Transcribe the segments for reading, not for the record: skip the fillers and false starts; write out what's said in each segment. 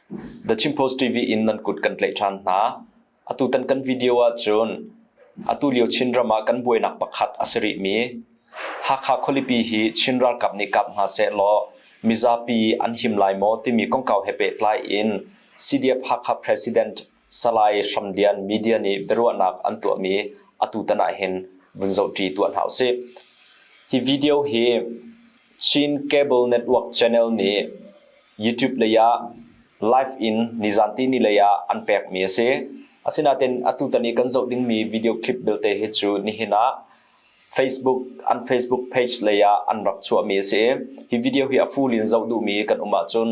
The Chin Post TV in nan kut kan tlaih ṭhan hna. Atutan kan video ahcun atu lio Chinram ah kan buainak pakhat a si rihmi Hakha khualipi hi Chin ralkap nih kap hna sehlaw mizapi an him lai maw timi kongkau he pehtlai in CDF Hakha President Salai Hram Lian media nih biaruahnak an tuahmi atutan ahhin vun zohṭi tuah hna usih. Hi video hi Chin Cable Network channel nih YouTube lei ah live in nizan tihni lei ah an pekmi a si. Asinain atutan i kan zoh dingmi video clip belte hi cu nihin ah Facebook an Facebook page lei ah an rak chuahmi a si. Hi video hi a full in zoh duhmi kan um ahcun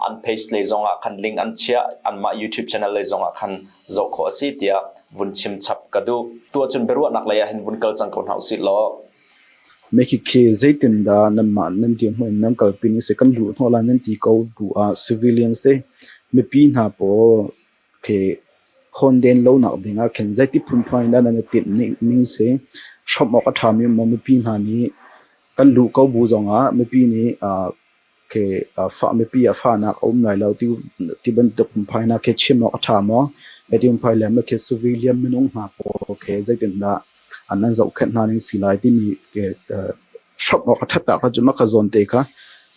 an page lei zong ah khan link an chiah, anmah YouTube channel lei zong ah khan zoh khawh a si tiah vun chim chap ka duh. Tuahcun biaruahnak lei ah hin vun kal cang ko hna usih law. Mekhi zeitindah nanmah nan dirhmun in nan kalpi ning si kan luh hnawh lai nan ti ko bu ah civilians te mipi hna pawl khi khawnden lonak ding ah khin zeiti phunphun in dah nan i timh ning si hrawmh awk a ṭhami maw mipi hna nih kan luh ko bu zong ah mipi nih khi mipi ah fahnak a um lai lo ti bantuk phunphai hna khi chim awk a ṭha maw? Hiti phunphai le khi civilian minung hna pawl khi zeitindah an nan zohkhenh hna ning si lai timi hrawmh awk a ṭhat ah kha cu mah kha zawn te kha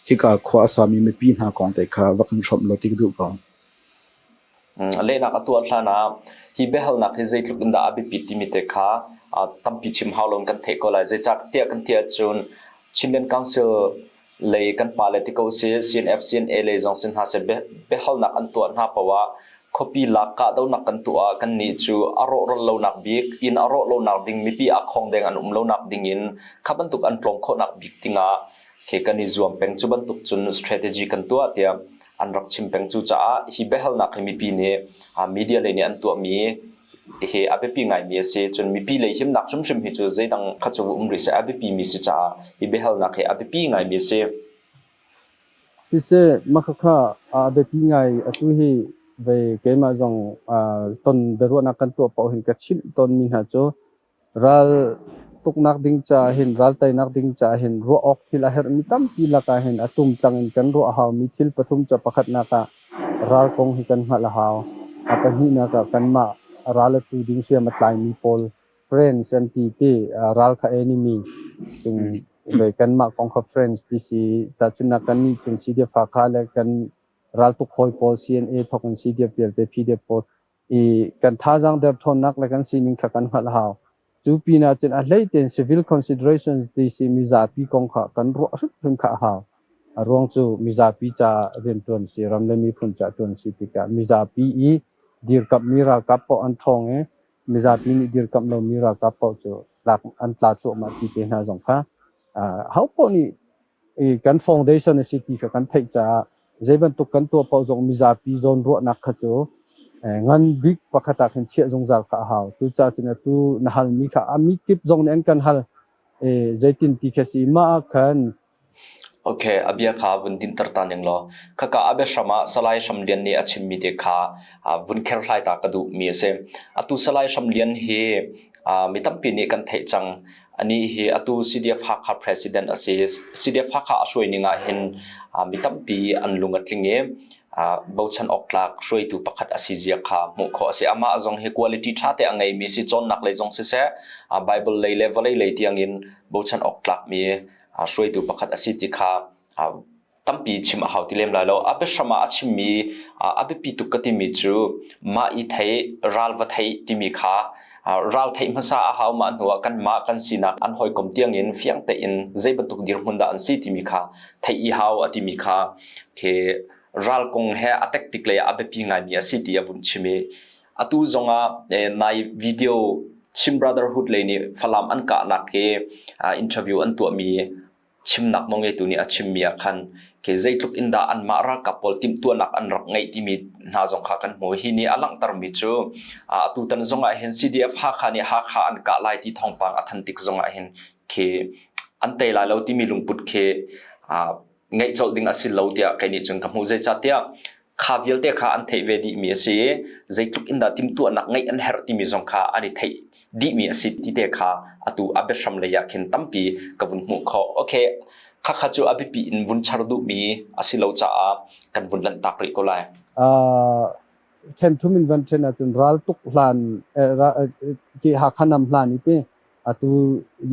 khika khua a sami mipi hna kong te kha va kan hrawmh law ti ka duh ko. Lehnak a tuah hlan ah hi biahalnak hi zeitluk in dah a biapit timi te kha tampi chim hau loin kan theih ko lai. Zeicahtiah kan ti ahcun Chinland Council lei kan pale ti ko si CNF CNA lei zong sin hna seh biahalnak an tuah hna paoh ah khuapi lak kahdohnak kan tuah ah kannih cu a rawhral lonak bik inn a rawh lonak ding mipi ah khongdeng an um lonak ding in kha bantuk an tlawm khawhnak bik dingah khi kan i zuam peng. Cu bantuk cun strategy kan tuah tiah an rak chim peng. Cucaah hi biahalnak hi mipi nih media lei nih an tuahmi hi a biapi ngaimi a si. Cun mipi lei himnak hrimhrim hi cu zeidang kha cu um rih seh a biapi mi si caah hi biahalnak hi a biapi ngaimi a si. Siseh, mah khakha a biapi ngai. Atu hi vei keimah zong ton biaruahnak kan tuah paoh hin ka chimh tawnmi hna cu Ral tuknak ding caah hin, ral teinak ding caah hin ruah awk thil a herhmi tampi lakah hin a tumtlang in kan ruah a haumi thil pathum cu pakhatnak ah ral kong hi kan hngalh a hau. A pahnihnak ah kanmah ral a tu ding hriam a tlaimi pawl friends an ti ti ral kha enemy cung ve kanmah kong kha friends ti si. Tahchunhnak kannih cun CDF Hakha le kan raltuk hawi pawl CNA thawk in CDF vialte PDF pawl i kan thazaang derthawmnak le kan sining kha kan hngalh hau. Cu pinah cun a hlei tein civil considerations ti si mizapi kong kha kan ruah hrimhrim kha a hau. A ruang cu mizapi ca rianṭuan si, ram le miphun ca ṭuan si tikah mizapi i dirkamhmi ralkap paoh an ṭhawng i mizapi nih dirkamh lomi ralkap paoh cu tlak an tla thluahmah ti te hna zong kha ho paoh nih i kan foundation a si ti kha kan theih caah zei bantuk kan tuah paoh zong mizapi zawn ruahnak kha cu ngan bik pakhat ah khin chiah zungzal kha a hau. Cucaah cun atu na halmi kha a mi kip zong nih an kan hal. Zeitin ti kha si mah ah khan Okay, a bia kha vun dinter ta ning law khaka a biahram ah Salai Hram Lian nih a chimmi te kha vun kherhlai ta ka duhmi a si. Atu Salai Hram Lian hi mi tampi nih kan theih cang. Anih hi atu CDF Hakha President a si. CDF Hakha a hruai ning ah hin mi tampi an lung a tling i bochan awk tlak hruaitu pakhat a si zia kha hmuh khawh a si. Amah zong hi quality ṭha te a ngeimi si, cawnnak lei zong siseh, Bible lei le vawlei lei tiangin bochan awk tlakmi hruaitu pakhat a si ti kha tampi chim a hau ti lem lai lo. A biahram ah a chimmi a biapi tuk ka timi cu mah i thei ral va theih timi kha ral theih hmasa a hau mah hnuah kanmah kan sinak an hawikom tiangin fiang tein zei bantuk dirhmun dah an si timi kha theih i hau a timi kha khi ral kong he a tactic lei ah a biapi ngaimi a si ti a vun chim i atu zongah nai video Chin Brotherhood lei nih Falam an kahnak hi interview an tuahmi chimnak nawlngeitu nih a chimmi ah khan ke zeitluk in dah anmah ralkap pawl timhtuahnak an rak ngeih timi hna zong kha kan hmu. Hi nih a langhtermi cu atutan zong ah hin CDF Hakha nih Hakha an kah lai ti thawngpang a than tik zong ah hin khi an tei lai lo timi lungput khi ngeih colh ding a si lo tiah kei nih cun ka hmuh. Zeicahtiah kha vialte kha an theih ve dihmi a si i zeitluk in dah timhtuahnak ngeih an herh timi zong kha an i theih dihmi a si ti te kha atu a biahram lei ah khin tampi ka vun hmuh khawh. Okay. Khakha cu a biapi in vun char duhmi a si lo caah kan vun lanhtak rih ko lai. Ṭhen thum in van ṭhen ahcun ral tuk hlan ki Hakha nam hlan i ti atu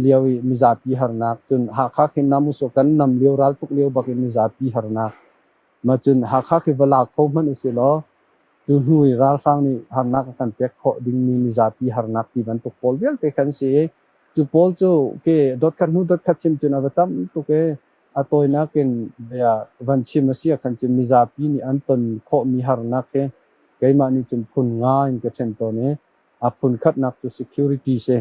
lio i mizapi harnak cun Hakha khi nam usawh kan nam lio ral tuk lio bak in mizapi harnak ma cun Hakha khi va la kho hmanh usih law cu hnu i ralhrang nih harnak a kan pek khawh dingmi mizapi harnak ti bantuk pawl vialte khan si i cu pawl cu ke dotkhat hnu dotkhat chim cun a va tam tuk i a tawinak in bia van chim a si ah khan cun mizapi nih an ton khawhmi harnak hi keimah nih cun phun nga in ka ṭhen tawn i a phun khatnak cu security si.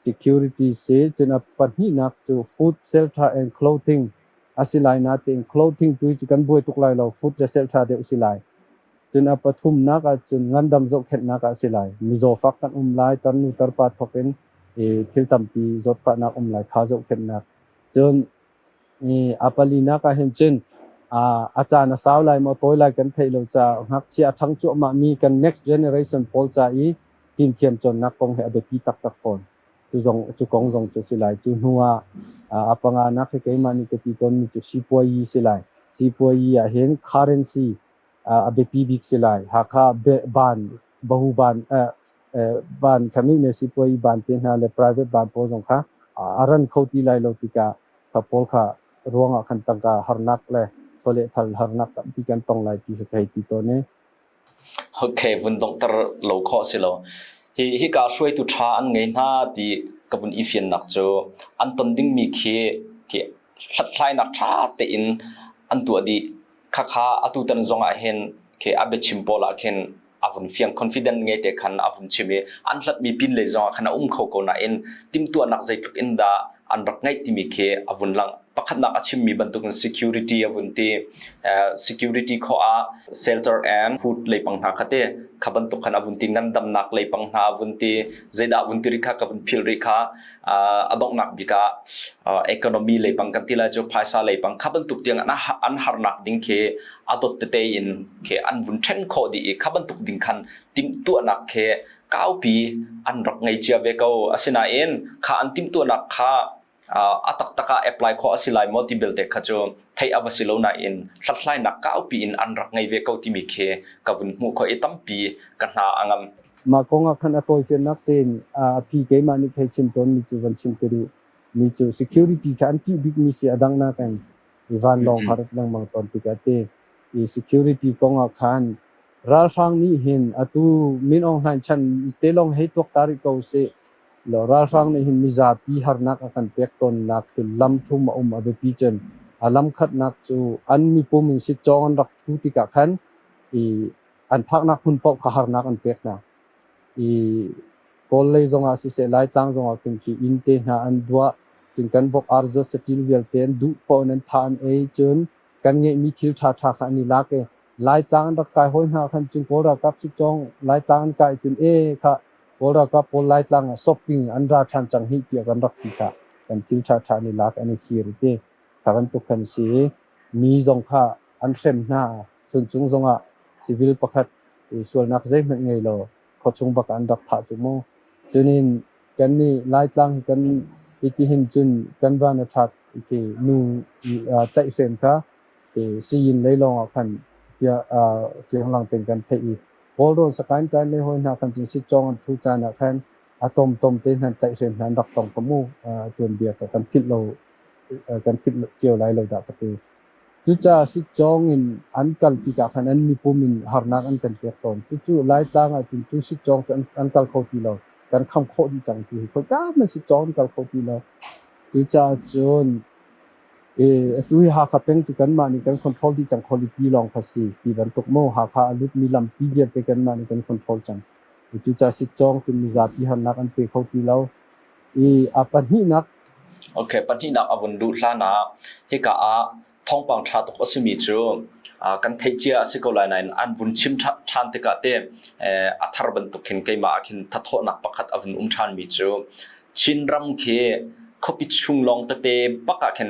Security si cun a pahnihnak cu food, shelter and clothing a si lai natein clothing tu hi cu kan buai tuk lai lo food le shelter deuh si lai. Cun a pathumnak ah cun ngandam zohkhenhnak ah si lai. Mizaw fak kan um lai, tarnu tarpa thawk in i thil tampi zawtfahnak um lai kha zohkhenhnak. Cun a palinak ah hin cun a caan a sau lai maw tawi lai kan theih lo caah ngakchia a ṭhang cuahmahmi kan next generation pawl ca i fimthiam cawnnak kong hi a biapi taktak fawn. Cu zong cu kong zong cu si lai. Cu hnu ah a panganak hi keimah nih ka ti tawnmi cu sipuayi si lai. Sipuayi ah hin currency a biapi bik si lai. Hakha ban bahu ban ban kha ne sipuayi ban te hna le private ban pawl zong kha a ran kho ti lai lo tikah kha pawl kha ruangah khan tangka harnak le chawlehthal harnak tampi kan tong lai ti ka thei ti tawn i. Okay, vun donghter lo khawh si lo. Hi hika hruaitu ṭha an ngei hna ti ka vun i fiannak cu an ton dingmi khi khi hlathlainak ṭha tein an tuah dih. Khakha atutan zong ah hin khi a biachim pawl ah khin a vun fiang confident nge te khan a vun chim i an hlatmi pin lei zong ah khan a um kho ko nain timhtuahnak zeitluk in dah an rak ngeih timi khi a vun lang. Pakhatnak a chimmi bantukin security a vun ti. Security kho ah shelter and food leipang hna kha te kha bantuk khan a vun ti ngandamnak leipang hna a vun ti zeidah vun ti rih kha ka vun philh rih kha a donghnak bik ah economy leipang kan ti lai cu phaisa leipang kha bantuk tiang an harnak ding khi a dot tete in khi an vun ṭhen khawh dih i kha bantuk ding khan timhtuahnak khi kaupi an rak ngei cia ve ko. Asinain kha an timhtuahnak kha a taktak ah apply khawh a si lai maw ti belte kha cu theih a va si lo nain hlathlainak kaupi in an rak ngei ve ko timi khi ka vun hmuh khawh i tampi ka hna a ngam. Mah kong ah khan a tawifiannak tein a phi keimah nih thei chim tawnmi cu van chim ka duh mi cu security kha an ṭih bikmi si a dangnak in i vanlawng har lengmang tawn tikah te i security kong ah khan ralhrang nih hin atu Min Aung Hlaing chan te lawng hei tuak ta rih ko sih law ralhrang nih hin mizapi harnak a kan pek tawnnak hi lam thum a um a biapi cem. A lam khatnak cu an mipum in sitcawng an rak ṭhu tikah khan i an phaknak hmun paoh kha harnak an pek hna. I Kawl lei zongah siseh Laitlang zongah khin khi inn te hna an duah cun kan vok ar zuat saṭil vialte an duh paoh in an thah an ei cun kan ngeihmi thil ṭhaṭha kha an i lak i Laitlang an rak kai hawi hna khan cun Kawl ralkap sitcawng Laitlang an kai cun e kha Kawl ralkap pawl Laitlang ah shopping an ra ṭhan cang hih tiah kan rak ti kha kan thil ṭhaṭha an i lak an i fir i ti kha bantuk khan si i mi zong kha an hrem hna Chuncung zongah civil pakhat sualnak zeihmanh ngei lo khuachung bak ah an rak thah cu mu. Cunin kannih Laitlang hi kan hitihin cun kan van a ṭhat khi nu tlaihhrem kha siyin lei lawngah khan tiah fianglang tein kan theih i Kawlrawn Sakaing ṭai lei hawi hna khan cun sitcawng an ṭhu caan ah khan a tomtom te hna tlaihhrem hna an rak tong ko mu tuanbia kha kan philh lo kan philh cio lai lo dah ka ti. Cucaah sitcawng in an kal tikah khan an mipum in harnak an kan pek tawn. Cucu Laitlang ahcun cu sitcawng cu an kal kho ti lo. Kan kham khawh dih cang ti hi. Khoika hmanh sitcawng an kal kho ti lo. Cucaah cun atu hi Hakha peng cu kanmah nih kan control dih cang khualipi lawng kha si ti bantuk maw Hakha a lutmi lampi vialte kanmah nih kan control cang. Cucaah sitcawng cu mizapi harnak an pe kho ti lo. I a pahnihnak Okay, pahnihnak a vun luh hlan ah hika ah thawngpang ṭha tuk a simi cu kan theih cia a si ko lai nain an vun chim ṭhan tikah te a thar bantuk khin keimah ah khin thathawhnak pakhat a vun um ṭhanmi cu Chinram khi khuapi chung lawng tete bak ah khin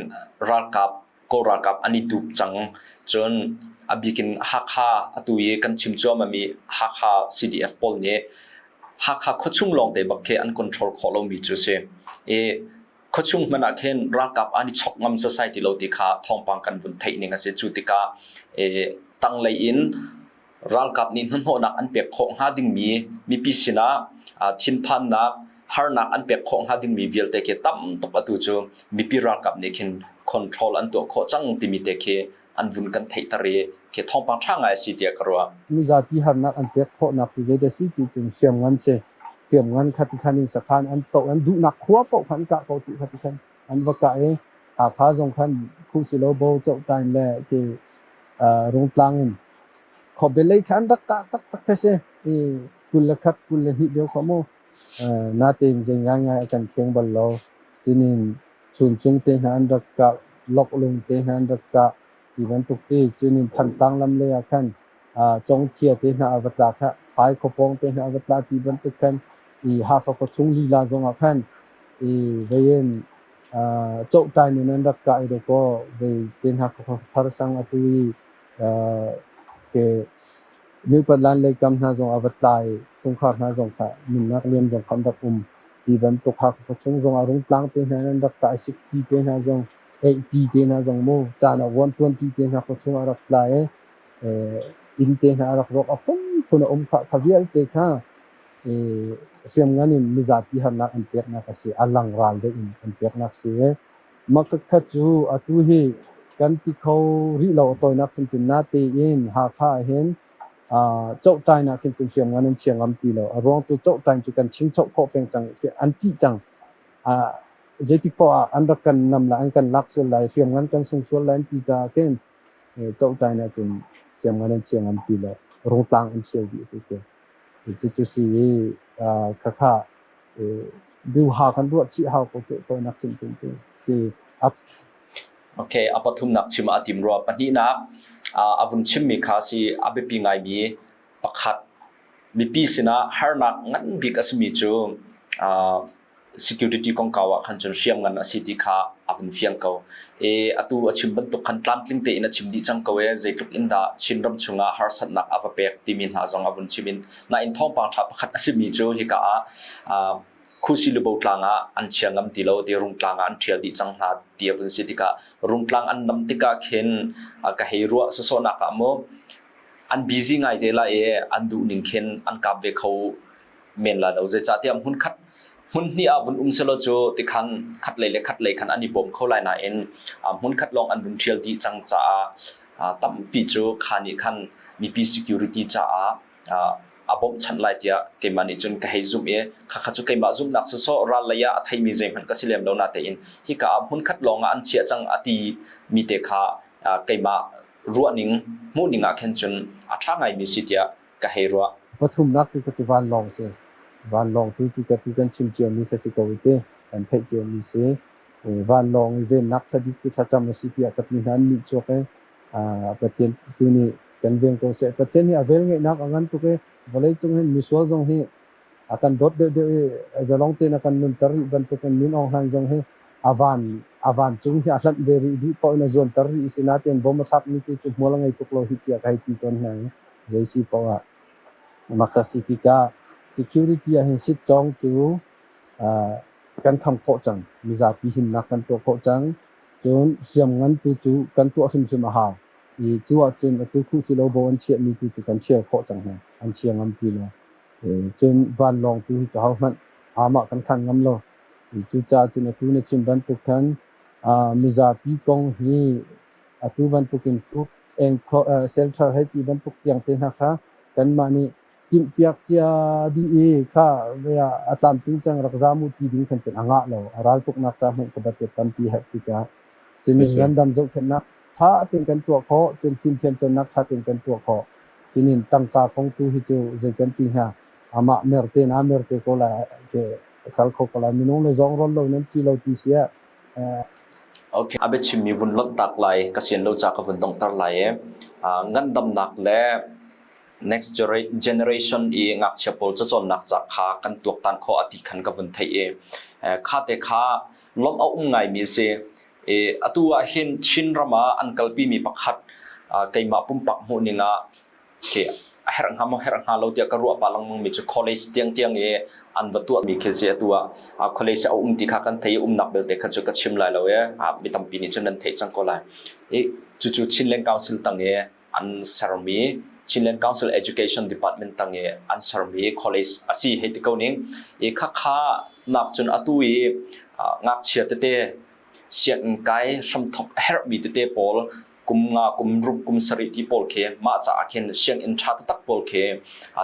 ralkap Kawl ralkap an i dup cang. Cun a bik in Hakha atu i kan chim cuahmahmi Hakha CDF pawl nih Hakha khuachung lawngte bak khi an control khawh lomi cu si. I Khuachung hmanh ah khin ralkap an i chok ngam sasai ti lo ti kha thawngpang kan vun theih ning a si. Cu tikah tanglei in ralkap nih hnahnawhnak an pek khawh hnga dingmi mipi sinah thinphannak, harnak an pek khawh hnga dingmi vialte khi tam tuk atu cu mipi ralkap nih khin control an tuah khawh cang timi te khi an vun kan theihter i khi thawngpang ṭha ngai a si tiah ka ruah. Mizapi harnak an pek khawhnak cu zeidah si ti cu hriamngan si. Hriamngan kha ti khan in sakhan an toh an duhnak khua paoh kha an kah ko ti kha ti khan an va kah i Hakha zong khan Khuhsilo bo Cohtain le khi Rungtlang in khuabe lei kha an rak kah taktak kha si. I 21 22 lio kha mu natein zei ngaingai a kan kheng bal lo. Tinin Chuncung te hna an rak kah, Loklung te hna an rak kah ti bantuk ti cunin Thantlang lam lei ah khan Congthia te hna a va tla kha Phai khuapawng te hna a va tla ti bantuk khan i Hakha khuachung lila zong ah khan i vei in Cohtai in an rak kah i dawkaw vei te hna kha thar sang atu i ke Newpatlan lei kam hna zong a va tla i chungkhar hna zong kha nunnak liam zong kha an rak um. Ti bantuk Hakha khuachung zong ah Rungtlang te hna an rak kah i Sikti te hna zong Eihti te hna zong mu caan ah Vuantuan ti te hna khuachung ah a rak tla i inn te hna a rak rawk a phunphun a um khah kha vialte kha hriamngan in mizapi harnak an peknak a si. A lang ral deuh in an peknak si. Mah khat cu atu hi kan ti kho rih lo a tawinak cun cun natein Hakha ah hin cohtain ah khin cun hriamngan an chia ngam ti lo. A ruang cu cohtain cu kan chingchoh khawh peng cang an ṭih cang. Zeitik paoh ah an rak kan nam lai, an kan lak sual lai, hriamngan kan sung sual lai an ti caah khin cohtain ah cun hriamngan an chia ngam ti lo. Rungtlang an chial dih ti si. Cucu si i khakha duha kan ruah chih hau ko te tawinak cun cun cu si. Okay, a pathumnak chim ah a tim rua. Pahnihnak a vun chimmi kha si a biapi ngaimi pakhat mipi sinah harnak ngan bik a simi cu security kongkau ah khan cun hriamngan a si ti kha a vun fiang ko. E atu a chim bantuk khan tlamtling tein a chim dih cang ko e zeitluk in dah Chinram chungah harsatnak a va pek timi hna zong a vun chim in nain thawngpang ṭha pakhat a simi cu hika ah Khusi Lubo tlang ah an chia ngam ti lo ti Rungtlang ah an ṭhial dih cang hna ti a vun si tikah Rungtlang an nam tikah khin ka hei ruah sawsawhnak ah mu an busy ngai te lai i an duh ning khin an kap ve kho men la lo zeicahtiah hmun khat hmun hnih ah vun um selaw cu tikhan khat lei le khat lei khan an i bawm kho lai nain hmun khat lawng an vun ṭhial dih cang caah tampi cu kha nih khan mipi security caah a bawmhchanh lai tiah keimah nih cun ka hei zumh i khakha cu keimah zumhnak sawsawh ral lei ah a theimi zeihmanh ka si lem lo natein hika ah hmunkhat lawng ah an chiah cang a ti mi te kha keimah ruahning hmuhning ah khin cun a ṭha ngaimi si tiah ka hei ruah. Pathumnak tu kha cu vanlawng si. Vanlawng tu cu ka tu kan chim ciomi kha si ko i ti kan theih ciomi si. Vanlawng i vennak ṭha bik cu thlacam a si tiah ka ti hna an nih chuak i Pathian tu nih kan veng ko seh. Pathian hi a velngeihnak a ngan tuk i vawleicung hin misual zong hi a kan dawt deuhdeuh i zalong tein a kan nunter rih bantukin Min Aung Hlaing zong hi a van a vancung hi a hlanh ve rih duh paoh in a zuanter rih i si natein bom a thlakmi tu cu hmual a ngei tuk lo hi tiah ka hei ti tawn hna i zei si paoh ah maka si tikah security ah hin sitcawng cu kan kham khawh cang mizapi himnak kan tuah khawh cang cun siamngan tu cu kan tuah hrimhrim a hau i cu ahcun atu khuhsilo bo an chiahmi tu cu kan chial khawh cang hna an chia ngam ti lo cun vanlawng tu hi cu hohmanh amah kan khan ngam lo cucaah cun atu na chim bantuk khan mizapi kong hi atu bantukin food and shelter hei ti bantuk tiang te hna kha kanmah nih timhpiak cia dih i kha a tlamtling cang rak zam u ti ding khan cun a ngah lo a raltuknak ca hmanh ka budget tampi herh tikah cun ngandam zohkhenhnak ṭha tein kan tuah khawh cun fimthiam cawnnak ṭha tein kan tuah khawh cun tangka kong tu hi cu zei kan ti hnga amah merte na merte ko lai ke kal kho ko lai minung le zong ron lo nan ti lo ti sia Okay, a biachimmi vun lonh tak lai ka sian lo ca ka vun donghter lai i ngandamnak le next generation i ngakchia pawl cacawnnak ca kha kan tuaktan khawh a ti khan ka vun theih i kha te kha lawmh a um ngaimi a si. I atu ah hin Chin ram ah an kalpimi pakhat keimah pumpak hmuhning ah khi A herh hnga maw herh hnga lo tiah ka ruah pah lengmang mi cu college tiangtiang i an va tuah mi khi si. Atu ah college a um ti kha kan thei i umnak belte kha cu ka chim lai lo i mi tampi nih cun nan theih cang ko lai. I cucu Chinland Council tang i an sermi Chinland Council Education Department tang i an sermi college a si hei ti ko ning. I khakha nak cun atu i ngakchia tete sianginn kai hramthok a herhmi tete pawl kum nga kum ruk kum sarih ti pawl khi mah caah khin sianginn ṭha taktak pawl khi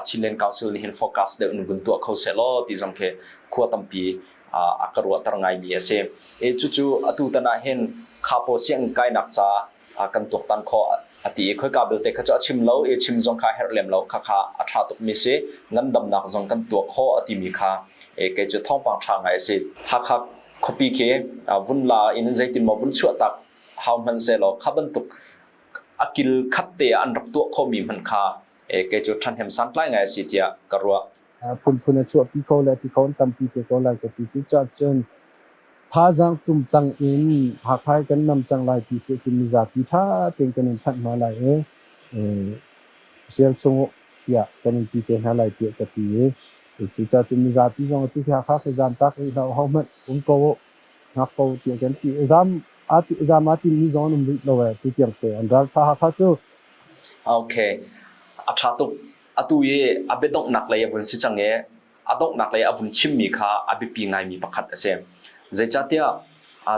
Chinland Council nih hin focus deuh in vun tuah kho seh law ti zong khi khua tampi a ka ruahter ngaimi a si. E cucu atu tan ah hin kha pawl sianginn kainak ca kan tuaktan khawh a ti i khoika belte kha cu a chim lo i chim zong kha herh lem lo kha kha a ṭha tukmi si ngandamnak zong kan tuah khawh a timi kha e kei cu thawngpang ṭha ngai a si. Hakha khuapi khi vun la in zeitin maw vun chuah tak hau hmanhsehlaw kha bantuk a kil khat te ah an rak tuah khomi hmanh kha kei cu ṭhahnem santlai ngai a si tiah ka ruah. Phunphun a chuahpi kho le ti kho an tampi te ko lai ka ti. Cucaah cun thazaang tum cang in Hakha kan nam cang lai ti si ahcun mizapi ṭha tein kan in thanh hna lai i sial chung uh tiah kan in ti te hna lai tiah ka ti i cucaah cun mizapi zong atu khi Hakha khi zaamtak rih hlah u, hohmanh um ko uh. Hngak ko tiah kan ti. Zam aa ti zam aa timmi zong an um rih lo ee tu tiang te an ralṭha Hakha cu. Okay. A ṭha tuk. Atu i a biadonghnak lei a vun si cang i a donghnak lei a vun chimmi kha a biapi ngaimi pakhat a si. Zeicahtiah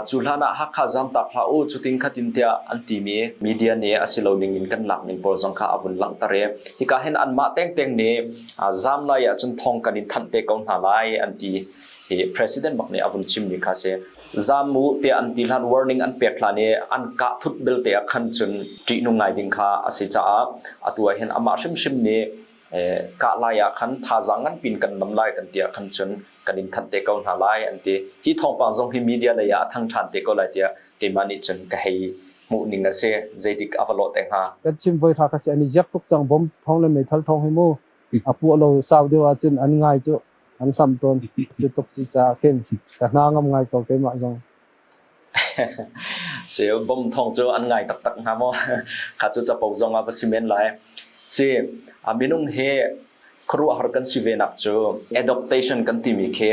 cu hlan ah Hakha zamtak hlah u cutin khatin tiah an timi media nih a si lo ning in kan lak ning pawl zong kha a vun langhter i hika hin anmah tengteng nih zam lai ahcun thong kan in thanh te ko hna lai an ti hi president bak nih a vun chimmi kha si. Zam u tiah an ti hlan warning an pek hlan i an kah thut belte ah khan cun ṭihnung ngai ding kha a si caah atu ah hin amah hrimhrim nih kah lai ah khan thazaang ngan pin kan nam lai kan ti ah khan cun kan in thanh te ko hna lai an ti. Hi thawngpang zong hi media lei ah a thang ṭhan te ko lai tiah keimah nih cun ka hei hmuh ning a si. Zeidik a va lawh te hnga? Kan chim voi hra kha si an i ziak tuk cang bom thawng le meithal thawng hi mu a puah lo sau deuh ahcun an ngai cu an hlam tawn cu tuk si caah khin ka hna ngam ngai ko keimah zong. Si bom thawng cu an ngai taktak hnga maw? Kha cu capo zong ah va si men lai. Si a minung hi khuaruahhar kan si ve nak cu adaptation kan timi khi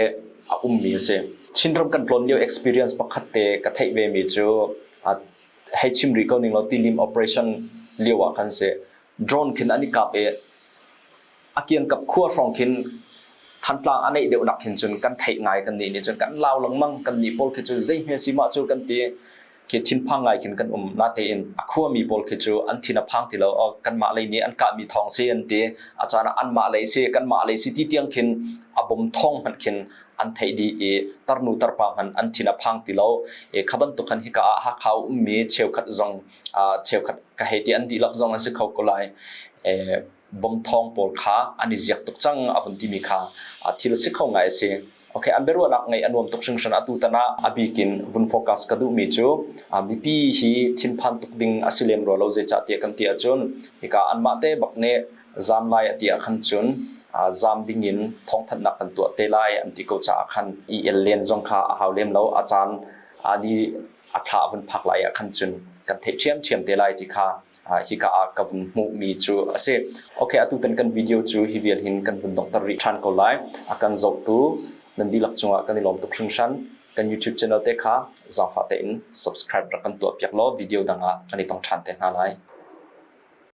a ummi a si. Chinram kan tlawn lio experience pakhat te ka theih ve mi cu hei chim rih ko ning law tilim operation lio ah khan si drone khin an i kap i a kiangkap khua hrawng khin Thantlang a neih deuhnak khin cun kan theih ngai kan nih nih cun kan lau lengmang kan nih pawl khi cu zei hme si mah cu kan ti khi thinphang ngai khin kan um natein a khuami pawl khi cu an thin a phang ti lo kanmah lei nih an kahmi thawng si an ti a caan ah anmah lei si kanmah lei si ti tiang khin a bom thawng hmanh khin an theih dih i tarnu tarpa hmanh an thin a phang ti lo i kha bantuk khan hika ah Hakha ummi cheukhat zong cheukhat ka hei ti an dihlak zong an si kho ko lai. Bom thawng pawl kha an i ziak tuk cang a vun timi kha thil si kho ngai a si. Okay, an biaruahnak ngeih a nuam tuk hringhran atu tan ah a bikin vun focus ka duhmi cu mipi hi thinphan tuk ding a si lem rua lo zeicah tiah kan ti ahcun hika anmah te bak nih zam lai a ti ah khan cun zam ding in thawngthanhnak kan tuah te lai an ti ko caah khan i el len zong kha a hau lem lo a caan ani a thla a vun phak lai ah khan cun kan theih ṭhiamṭhiam te lai ti kha hika ah ka vun hmuhmi cu a si. Okay, atu tan kan video cu hi vial hin kan vun donghter rih ṭhan ko lai. A kan zohtu nan dihlak cungah kan i lawm tuk hringhran. Kan YouTube channel te kha zaangfah tein subscribe rak kan tuah piak law video dang ah kan i tong ṭhan te hna lai.